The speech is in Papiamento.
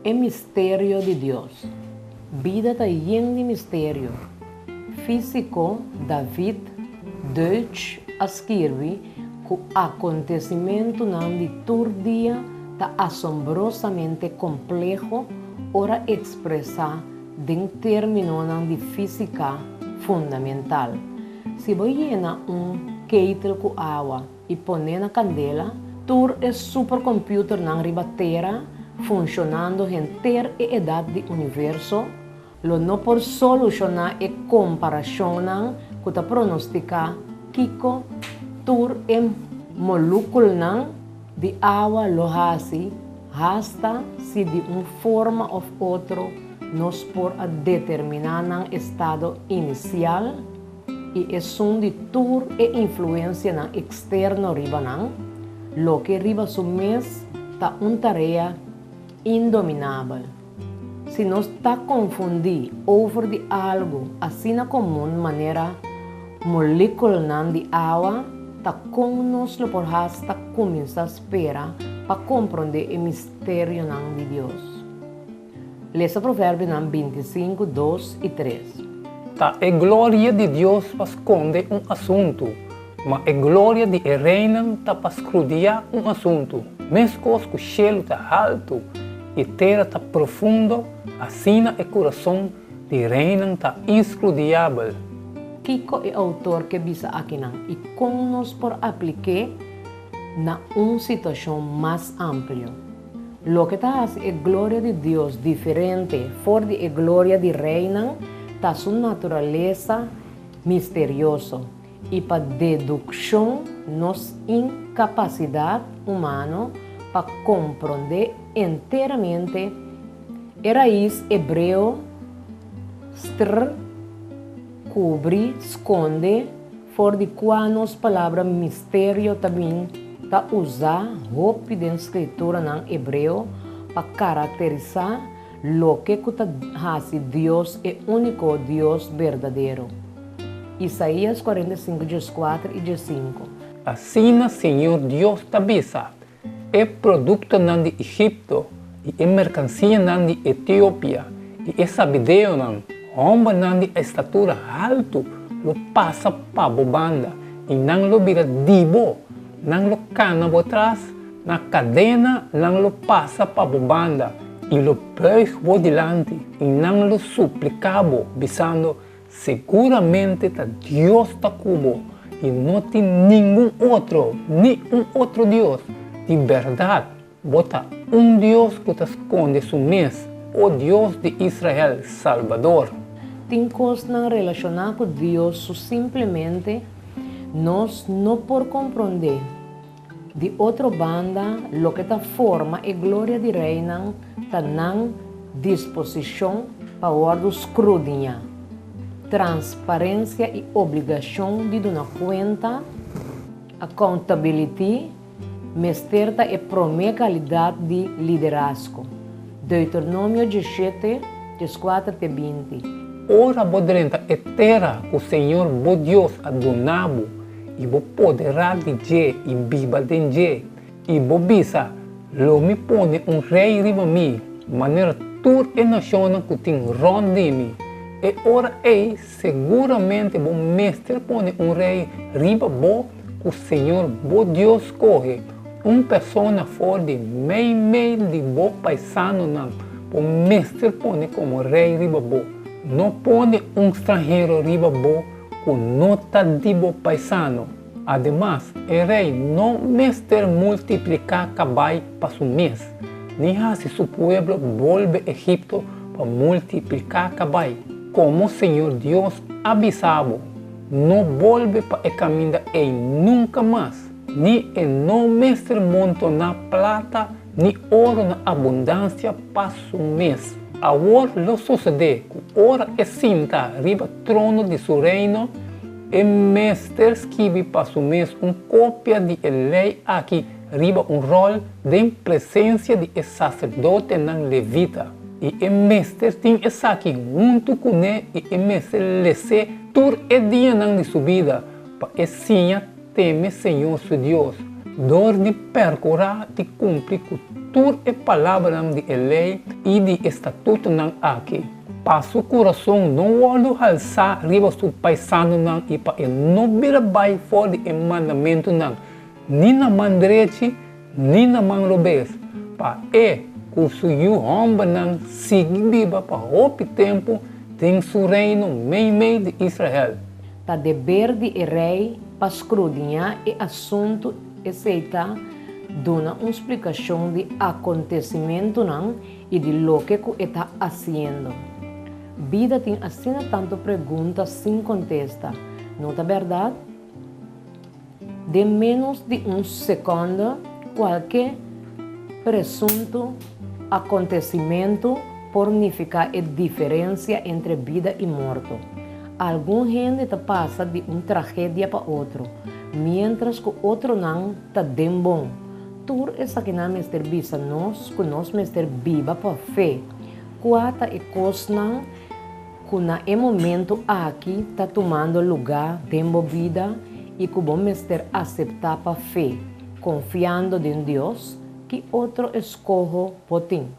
E misterio di Dios. Bida ta yen di misterio. Físiko David Deutsch a skirbi ku akontesimentunan di tur dia ta asombrosamente kompleho ora ekspresá den términonan di físika fundamental. Si bo yena un keitel ku awa i pon'é na kandela, tur e supercomputernan riba tera funshonando henter e edat di universo lo no por solushoná e komparashonnan ku ta pronostiká kiko tur e molúkulnan di awa lo hasi hasta si di un forma òf otro nos por a determiná nan estado inisial. I esun di tur e influensianan eksterno riba nan, loke riba su mes ta un tarea indominabel. Si nos ta konfundí over di algu asina komun manera molekulannan di awa, ta kon nos lo por hasta kuminsá spera pa komprondé e misterionan di Dios? Lesa Proverbionan 25, 2 i 3. Ta e gloria di Dios pa skonde un asuntu, ma e gloria di e reinan ta pa skrudiá un asuntu. Meskos ku shelu ta haltu i tera ta profundo, asina e kurason di reinan ta inskrudiabel. Kiko e outor ke bisa akinan i kon nos por aplik'é na un situashon mas amplio? Loke ta hasi e gloria di Dios diferente for di e gloria di reinan ta su naturalesa misterioso i pa dedukshon nos inkapasidat humano pa komprondé enteramente e rais hebreo str, kubri, skonde, For di kua nos palabra misterio ta bin ta usá hopi den Skrituranan Hebreo pa karakterisá loke ku ta hasi Dios e úniko Dios berdadero. Isaías 45 dieskuater i diesinku. Asina Señor Dios ta bisa, E produktonan di Egipto i e merkansianan di Etiopia i e sabideonan, hòmbernan di estatura haltu, lo pasa pa bo banda i nan lo bira di bo, nan lo kana bo tras, na kadena nan lo pasa pa bo banda i lo bùig bo dilanti i nan lo supliká bo, bisando, Seguramente ta Dios ta ku bo i no tin ningun otro, ni un otro Dios. Di bèrdat, bo ta un Dios ku ta skonde su mes, o Dios di Israel, Salbador. Tin kosnan relashoná ku Dios su simplemente nos no por komprondé. Di otro banda, loke ta forma e gloria di reinan ta nan disposishon pa wòrdu skrudiñá, transparensia i obligashon di duna kuenta, accountability, mester ta e promé kalidat di liderazgo. Deuteronomio 17, 14 te 20. Ora bo drenta e tera ku Señor bo Dios a duna bo, i bo poderá di dje i biba den dje, i bo bisa, Lo mi pone un rei riba mi, manera tur e nashonnan ku tin rònt di mi. E ora ei seguramente bo mester pone un rei riba bo ku señor bo Dios skohe, un persona for di meimei di bo paisanonan bo mester pone komo rei riba bo. No pone un stranhero riba bo ku no ta di bo paisano. Ademas, e rei no mester multipliká kabai pa su mes, ni hasi su pueblo bolbe Egipto pa multipliká kabai. Komo señor Dios a bisa bo, no bolbe pa e kaminda ei nunka mas, ni e no mester montoná plata ni oro na abundansia pa su mes. Awor lo sosodé ku ora e sinta riba trono di su reino, e mester skibi pa su mes un kopia di e lei aki riba un ròl den presensia di e saserdotenan levita, i e mester tin esaki huntu kuné i e mester les'é tur e dianan di su bida, pa e siña teme Señor su Dios, dor di perkurá di kumpli ku. tur e palabranan di e lei i di e statutonan akí, pa su kurason no wòrdu halsá riba su paisanonan i pa e no bira bai for di e mandamentunan, ni na man drechi ni na man robes, pa e ku su yu hòmbernan sigui biba pa hopi tempu den su reino meimei di Israel. Ta deber di e rei pa skrudiñá e asuntu esei ta duna un splikashon di akontesimentunan i di loke ku e ta hasiendo. Bida tin asina tantu pregunta sin kontesta, no ta bèrdat? Den ménos di un sekònde kualke presunto akontesimentu por nifiká e diferensia entre bida i morto. Algun hende ta pasa di un tragedia pa otro, miéntras ku otronan ta den bon. Tur esakinan mester bisa nos ku nos mester biba pa fe. Kua ta e kosnan ku na e momento aki ta tumando lugá den bo bida i ku bo mester aseptá pa fe, konfiando den Dios? Ki otro eskoho bo tin?